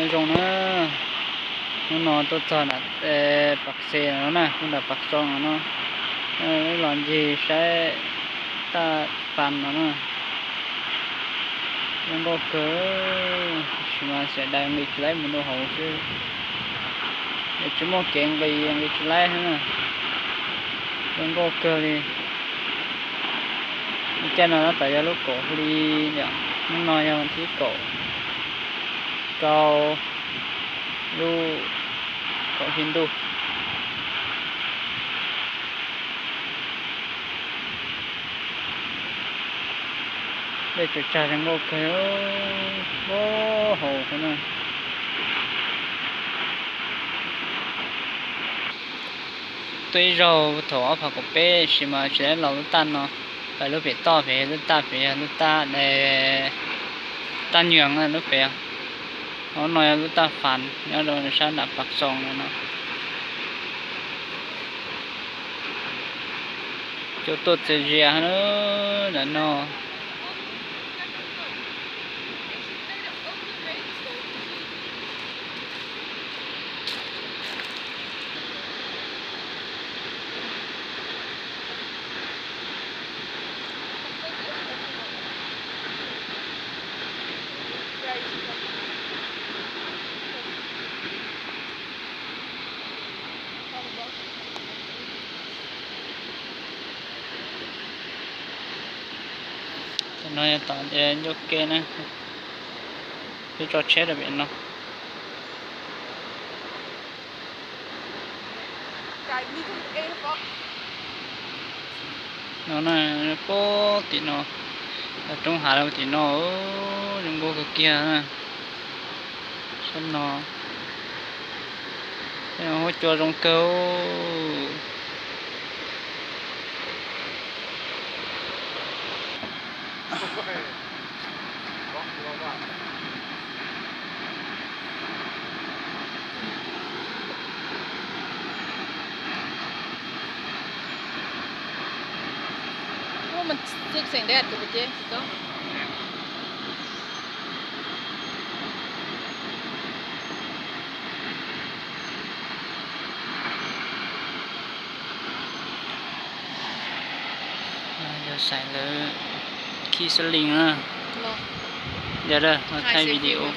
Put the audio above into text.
Nyob zoo na, hnub no tuaj txog nram Pas Xes no na, tuaj nram Pas Xoo no, los ncig saib Taj Fas no na. Zoo nkauj kawg, tab sis mas xiam dais nqis tsis laib mus rau hauv xwb. Yog tsis muaj kev nqis, nqis tsis laib xwb na. Zoo nkauj kawg li. Lub caij no tab tom yog lub kaum hli, hnub no yog vas thib kaum, rau lub kaum hli ntuj. Dej tsaws tsag zoo nkauj kawg, hauv na. Tuaj ib zaug thaum ob phav kaum peb sis mas tsis tau los lub taj no, pem lub pem toj pem lub taj pem yog lub taj, Taj Nyees lub pem. Hauv no yog lub Taj Fas nyob rau sab nram Pas Xoo no. Cua tuaj txias zias na, nram no. Tam no yog tom ncauj ke na, peb tso tsheb rau pem no. No na, puag tim no, roob hav rau tim no, zoo nkauj kawg kiag. Sab no, huab cua zoo kawg. Yog xais lawv khij xab li na. Yog, thaij video.